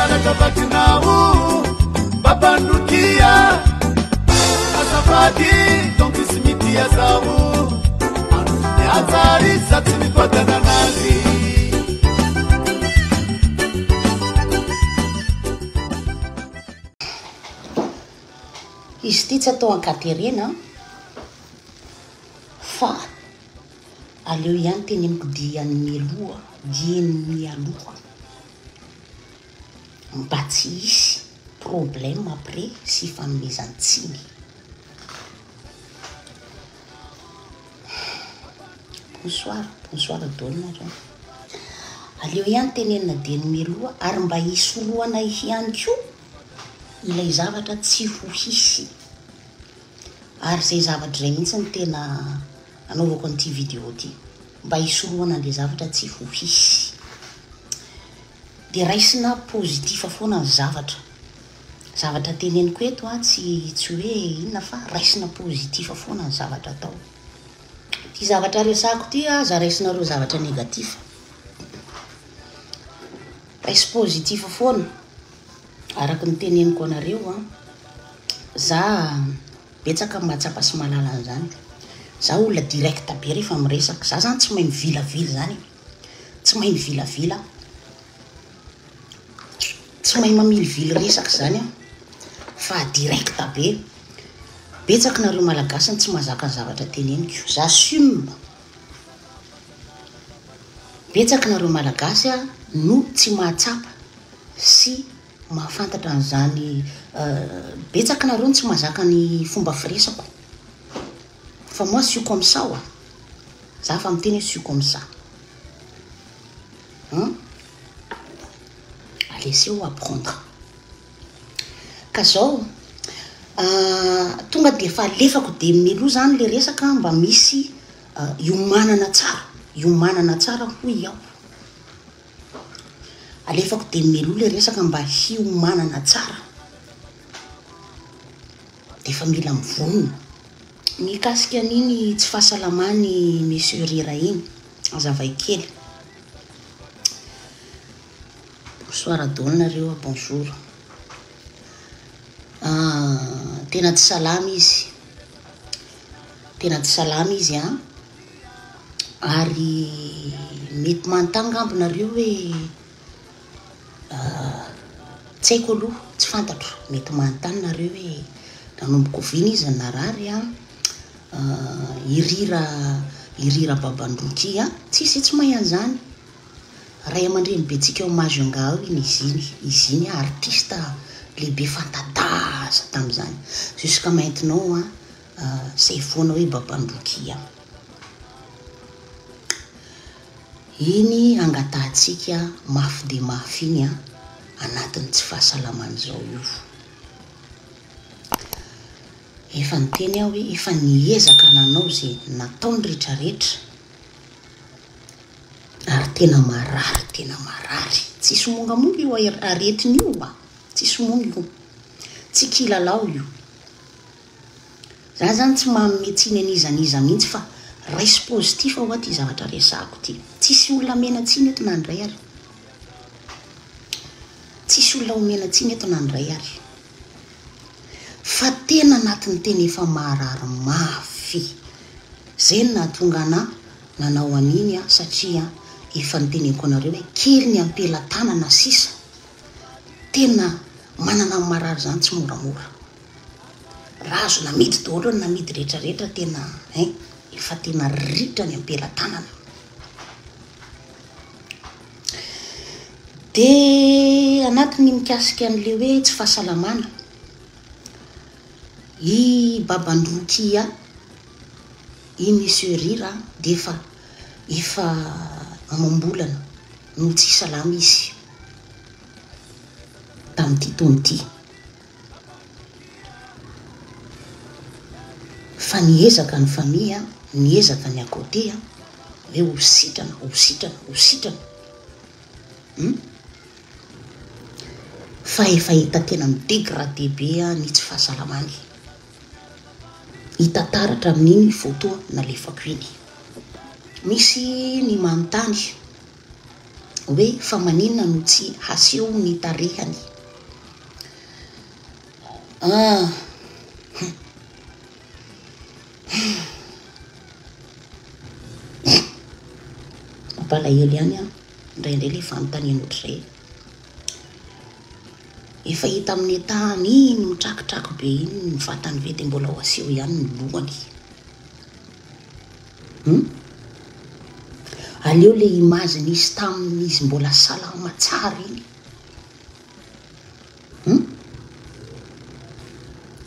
Avaratra vakinao Babandokia Azafady donc tsy mitia zaho Andro za tsy mikodana anazy. Izy ity tsy atao an-katerena fa aleo ihany teneniko diany mialoha, dieny mialoha mba tsy hisy problème après sy hifanomezan-tsiny. Bonsoir, bonsoir daholo nareo. Aleo ihany tenenina dieny mialoha ary mba hisorohana ihany koa ilay zavatra tsy ho hisy. Ary izay zavatra izay mihitsy no tena anaovako an'ity vidéo ity. Mba hisorohana an'ilay zavatra tsy ho hisy. Dia raisina positif foana ny zavatra. Zavatra teneniko eto an, tsy tsy hoe inona fa raisina positif foana ny zavatra atao. Ity zavatra resahako ity aza raisinareo zavatra négatif. Raiso positif foana. Araka ny teneniko anareo an, za betsaka ny mahatsapa sy mahalala an'izany. Za olona direct be rehefa miresaka. Za zany tsy mahay mivilavila zany e. Tsy mahay mivilavila aho. Tsy mahay mamilivily resaka zany aho fa direct be. Betsaka nareo malagasy no tsy mahazaka ny zavatra teneniko. J'assume. Betsaka nareo malagasy no tsy mahatsapa sy mahafantatra an'izany betsaka nareo no tsy mahazaka ny fomba firesako fa moi suis comme ça oa, za fa miteny hoe suis comme ça hum, laissez-o apprendre. Ka zao tonga dia efa alefako dia mialoha zany le resaka mba misy hiomanana tsara, hiomanana tsara hoy aho. Alefako dia mialoha ilay resaka mba hiomanana tsara. Dia efa mila mivonona. Mikasika an'iny tsy fahasalaman'i Monsieur Rira iny, azavaiko kely. Bonsoir daholo nareo a, bonjour. Tena tsy salama izy. Tena tsy salama izy an. Ary mety manontany angamba nareo hoe tsy haiko aloha, tsy fantatro, mety manontany nareo hoe nanomboka oviana izy no narary an, i Rira, i Rira baban'i Rocky an, tsisy tsy mahay an'izany, ray aman-dreny betsika ao Majunga ao iny izy iny, izy iny artiste lehibe fanta-daza tamin'izany, jusqu'à maintenant an, zay foana hoe baban'i Rocky an. Iny angatahantsika mafy dia mafy iny an, anatin'ny tsy fahasalamana izao io. Efa niteny aho hoe efa niezaka nanao izay nataony retraretra ary tena marary, tena marary. Tsy somongamonga io aretina io an, tsy somonga io, tsy kilalao io. Za zany tsy manome tsiny an'iza n'iza mihitsy fa raiso positif hoa ty zavatra resahako ty. Tsisy olona omena tsiny eto na ny iray ary. Tsisy olona omena tsiny eto na ny iray ary. Fa tena anatin'ny tena efa marary mafy. Zay no nahatonga anah nanao an'iny aho satria efa noteneniko anareo hoe kely ny ampelatanana sisa. Tena manana ny marary zany tsy moramora. Raha azo namidy daholo ny namidy rehetra rehetra tena hein efa tena ritra ny ampelatanana. De anatin'ny mikasika an'le hoe tsy fahasalamana, i baban'i Rokia, i Monsieur Rira de efa efa amam-bolana no tsy salama izy tamin'ity taona ity. Fa niezaka ny famille an, niezaka ny à côté an, hoe ho sitrana, ho sitrana, ho sitrana. Hum. Fa efa hita tena mi-degrader be ny tsy fahasalamany. Hita taratra amin'iny photo nalefako iny. Misy ny manontany. Hoe fa maninona no tsy haseho ny tarehany? Ah! Hum. Hum. Mampalahelo ihany an, indraindray ilay fanontaniana ohatr'izay. Efa hita amin'ny tany iny mitrakitraky be iny ny vatany ve dia mbola ho aseho ihany ny lohany? Hum? Aleo le image nisy tamin'izy mbola salama tsara iny. Hum?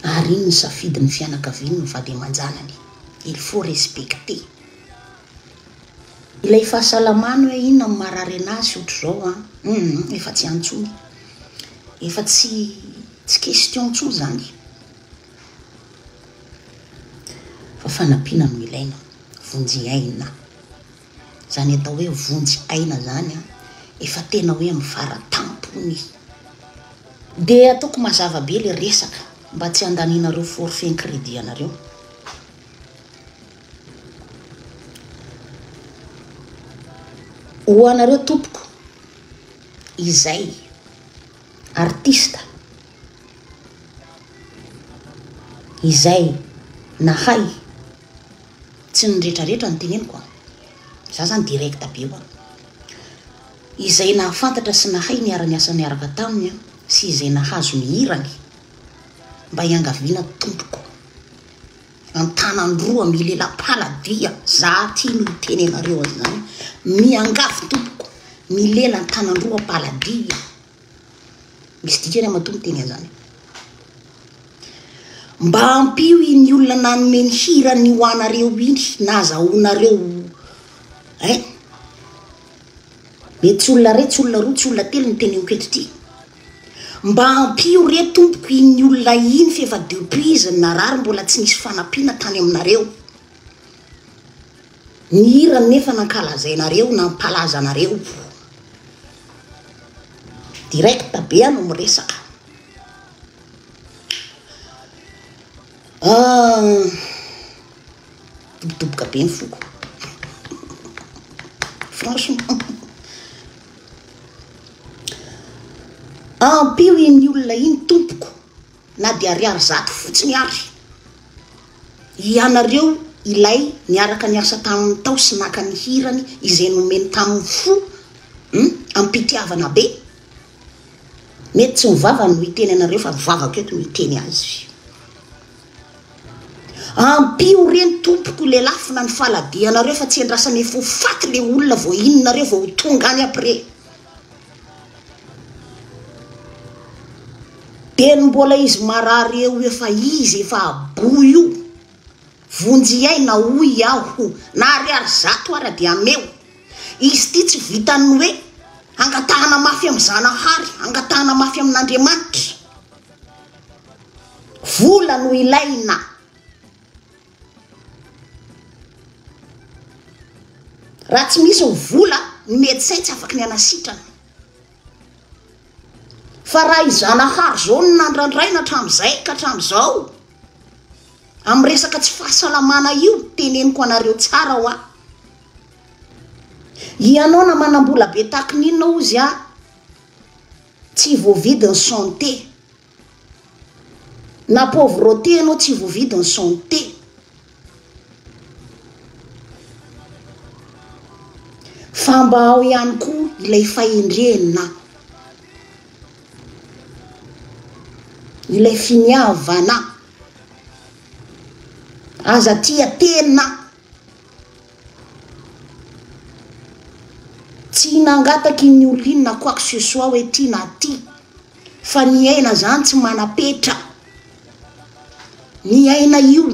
Ary iny ny safidin'ny fianakaviany ny vady aman-janany. Il faut respecter. Ilay fahasalamany hoe inona no marary anazy ohatr'izao an, hum efa tsy any intsony. Efa tsy tsy question intsony izany. Fa fanampiana no ilaina, vonjy aina. Izany atao hoe vonjy aina izany an, efa tena hoe amin'ny fara tampony. Dia ataoko mazava be ilay resaka mba tsy handanianareo forfait crédit anareo. Ho anareo tompoko izay artista izay nahay, tsy ny retraretra no teneniko an, za zany direct be hoa, izay nahafantatra sy nahay niara-niasa niaraka taminy an, sy izay nahazo ny hirany, mba iangaviana tompoko. Antanandroa milela-pala dia za ty no hiteny anareo an'izany, miangavy tompoko, milela antanandroa paladia, misy dikany aho matoa miteny an'izany, mba ampio iny olona nanome ny hirany ho anareo iny, nazahoanareo hein, mety tsy olona iray, tsy olona roa, tsy olona telo no teneniko eto ity. Mba ampio re tompoko iny olona iny f'efa depuis izy narary mbola tsy nisy fanampiana tany aminareo. Ny hirany nefa nankalazainareo nampalaza anareo. Direct be aho no miresaka. Ah, dobodoboka be ny foko. Franchement. Ampio iny olona iny tompoko na dia ariary zato fotsiny ary. Ianareo ilay niaraka niasa taminy tao sy naka ny hirany izay nomeny tamin'ny fo hum am-pitiavana be. Mety tsy ny vavany no hiteny anareo fa ny vavako eto no hiteny azy. Ampio re ny tompoko lelafina ny faladianareo fa tsy endrasana efa ho faty le olona vao inn nareo vao ho tonga any après. Dia ny mbola izy marary eo efa izy efa aboa io. Vonjy aina hoy aho na ariary zato ara dia ameo. Izy ity tsy vitan'ny hoe angatahana mafy amin'ny Zanahary, angatahana mafy amin'Andriamanitra. Vola no ilaina. Raha tsy misy ny vola, ny médecin tsy afaky ny hanasitrana. Fa raha i Zanahary zao no nandrandraina hatramin'izay ka hatramin'izao, amin'ny resaka tsy fahasalamana io, teneniko anareo tsara hoa. Ianao na manam-bola be tahaky ny inona hozy aho, tsy voavidy ny santé. Na pauvreté ianao tsy voavidy ny santé. Fa mba ao ihany koa ilay fahendrena, ilay finiavana. Aza tia tena. Tsy nangataky ny olona iny na quoi que ce soit hoe ty na ty fa ny aina zany tsy manam-petra, ny aina io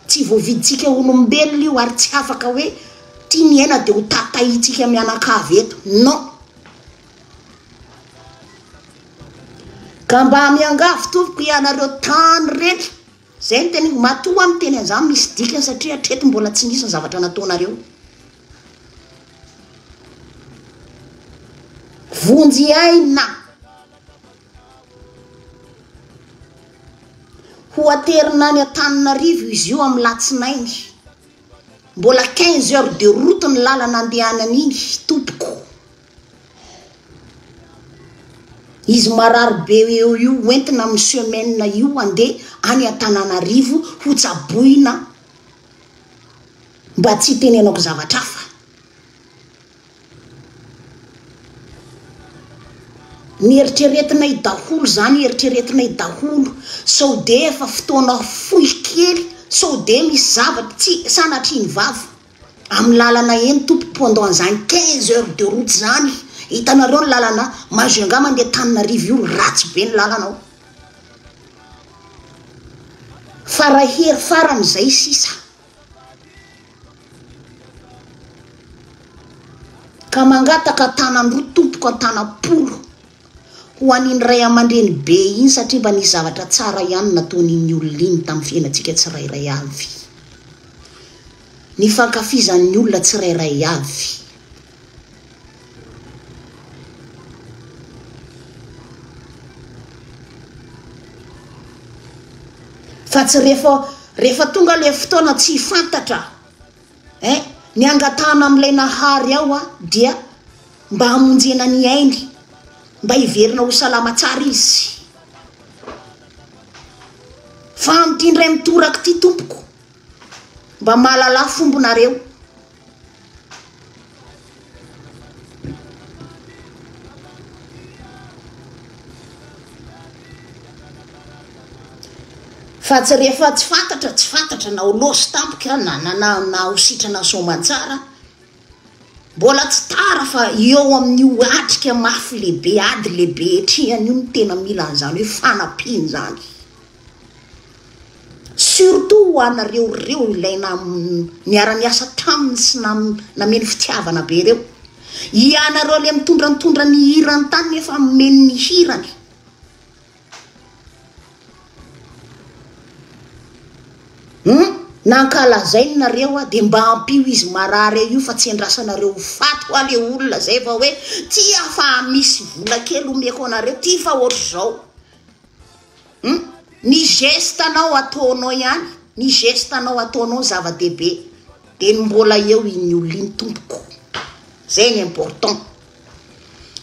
tsy voavidintsika olombelona io ary tsy afaka hoe ty ny aina de ho tatahintsika mianakavy eto, non! Ka mba miangavy tompoko ianareo tany reny Zay no teneniko, matoa aho miteny an'izany misy dikany satria hatreto mbola tsy nisy ny zavatra nataonareo. Vonjy aina. Ho aterina any Antananarivo izy io amin'ny latsinainy. Mbola 15 heures de route ny lalana andehanana iny tompoko. Izy marary be eo io hoentina amin'ny semaine io handeha any Antananarivo ho tsaboina mba tsy hitenenako zavatra hafa. Ny eritreretinay daholo izany eritreretinay daholo sao dia efa fotoana fohy kely sao dia misy zavatra tsy sanatria ny vava. Amin'ny lalana eny tompoko pendant an'izany 15 heures de route zany, hitanareo ny lalana Majunga mandeha Tananarivo io ratsy be ny lalana ao. Farahery farany zay sisa. Ka mangataka an-tanan-droa tompoko an-tanam-polo ho an'iny ray aman-dreny be iny satria mba nisy zavatra tsara ihany nataon'iny olona iny tamin'ny fiainantsika tsirairay avy. Ny fankafizan'ny olona tsirairay avy. Fa tsy rehefa rehefa tonga ilay fotoana tsy fantatra eh, ny angatahana amin'ilay Nahary ao ah dia mba hamonjena ny ainy, mba hiverina ho salama tsara izy. Fa amin'ity indray mitoraka ity tompoko, Mba mahalala fombo nareo. Fa tsy rehefa tsy fantatra, tsy fantatra na ho lôsy tampoka na na na na ho sitrana soamantsara. Mbola tsy tara fa eo amin'io atrika mafy lehibe, ady lehibe etrehana io no tena mila an'izany hoe fanampiana izany. Surtout ho anareo reo ilay niara niasa taminy sy nameno fitiavana be reo. Ianareo le mitondranitondra ny hirany tany nefa meno ny hirany. Hum nankalazainy nareo a de mba ampio izy marary eo io fa tsy endrasanareo ho faty hoa le olona zay vao hoe ty aho fa misy vola kely omeko anareo ty fa ohatr'izao. Hum ny geste anao ataonao ihany, ny geste anao ataonao zava-dehibe, dia ny mbola eo iny olona iny tompoko, zay ny important,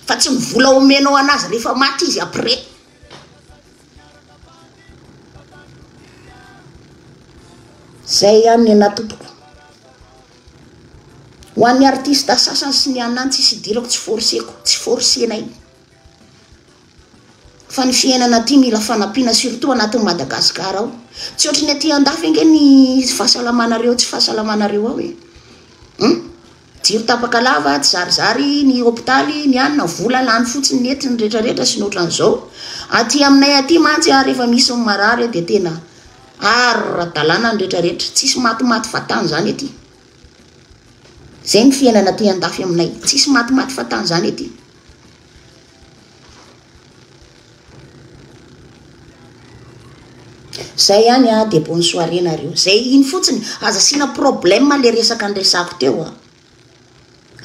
fa tsy ny vola omenao anazy rehefa maty izy après. Zay ihany ny anah tompoko. Ho an'ny artiste sasany sy ny anah tsisy idirako tsy forceko, tsy forcenay. Fa ny fiainana aty mila fanampiana surtout anatin'i Madagascar ao. Tsy ohatry ny aty andafy ange ny fahasalamanareo tsy fahasalamanareo ao e. Hum? Jiro tapaka lava, tsy zarizary ny hopitaly, ny anona, vola lany fotsiny ny ety ny retraretra sy ny ohatran'izao. Aty aminay aty mantsy a rehefa misy ny marary dia tena ara-dalàna ny retraretra. Tsisy matimaty fatany zany aty. Zay ny fiainana aty andafy aminay. Tsisy matimaty fatany zany aty. Zay ihany a, de bonne soirée nareo. Zay iny fotsiny, aza asiana problème le resaka niresahako teo a.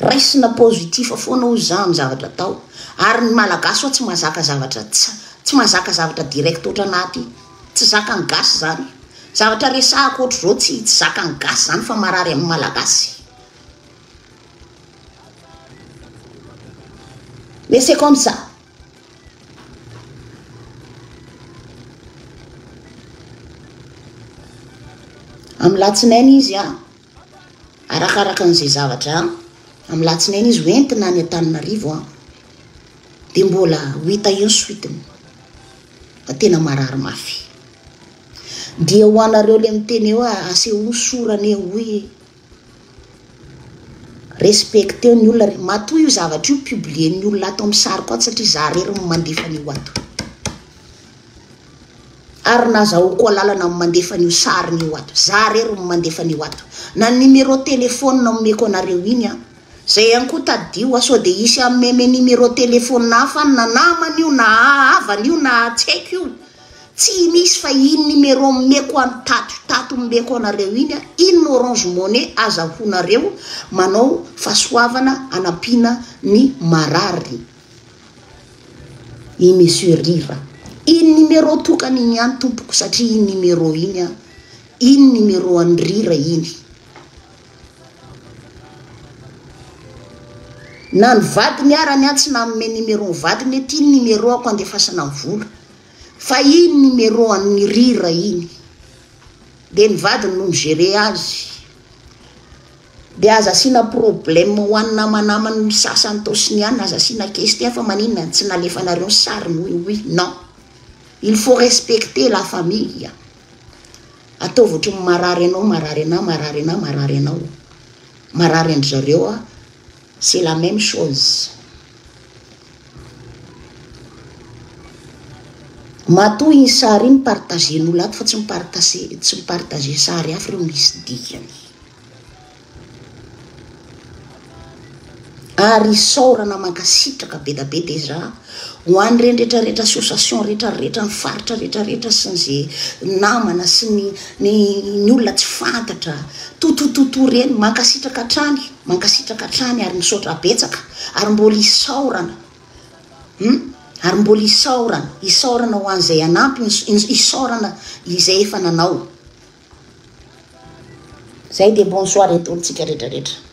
Raisina positif foana hozy za amin'ny zavatra atao. Ary ny malagasy hoa tsy mahazaka zavatra tsy tsy mahazaka zavatra direct ohatranà ty. Tsy zakan'ny gasy zany. Zavatra resahako ohatr'izao tsy tsy zakan'ny gasy zany fa marary amin'ny malagasy. Mais c'est comme ça. Amin'ny latsinainy izy an, arakaraka an'izay zavatra an, amin'ny latsinainy izy hoentina any Antananarivo an, dia mbola ho hita eo ny suite-ny, fa tena marary mafy. Dia ho anareo le miteny eo asehoy sorany eo hoy. Respecteo ny olona re, matoa io zavatra io publier-n'ny olona ato amin'ny sariko ato satria za rery no mandefa an'io ato. Ary nazahoako alalana ny mandefa an'io sariny io ato, za rery no mandefa an'io ato. Na ny numéro téléphone omeko anareo iny an, zay ihany koa tadidio a, sao dia hisy hameme numéro téléphone hafa any na namana io na havana io na tsy haiko io. Tsy misy fa iny numéro omeko an tato tato omeko anareo iny an, iny orange money azahoanareo manao fahasoavana anampiana ny marary i monsieur Rira. Iny numéro tokana iny ihany tompoko satria iny numéro iny an, iny numéro an'i Rira iny. Na ny vadiny arany an tsy nanome numéro ny vadiny hoe ty ny numéro ako andefasana ny vola fa iny numéro an'ny rira iny de ny vadiny no mi-gerer azy de aza asiana problème ho an'ny namanamany sasany tao sy ny anona aza asiana question fa maninona no tsy nalefanareo ny sariny oui oui non il faut respecter la famille ataovy ohatry ny marary anao marary anah marary anah marary anao marary an-dry zareo a C'est la même chose. Matoa iny sary iny partager-n'olona ato fa tsy mi-partager tsy mi-partager sary hafa ireo misy dikany. Ary isaorana mankasitraka be da be déjà ho an'ireny rehetra rehetra association rehetra rehetra ny faritra rehetra rehetra sy ny ze namana sy ny ny ny olona tsy fantatra totototo ireny mankasitraka hatrany. Mankasitraka hatrany ary misaotra betsaka ary mbola isaorana hum ary mbola isaorana isaorana ho an'izay hanampy isaorana izay efa nanao zay dia bonsoir daholo tsika rehetra rehetra.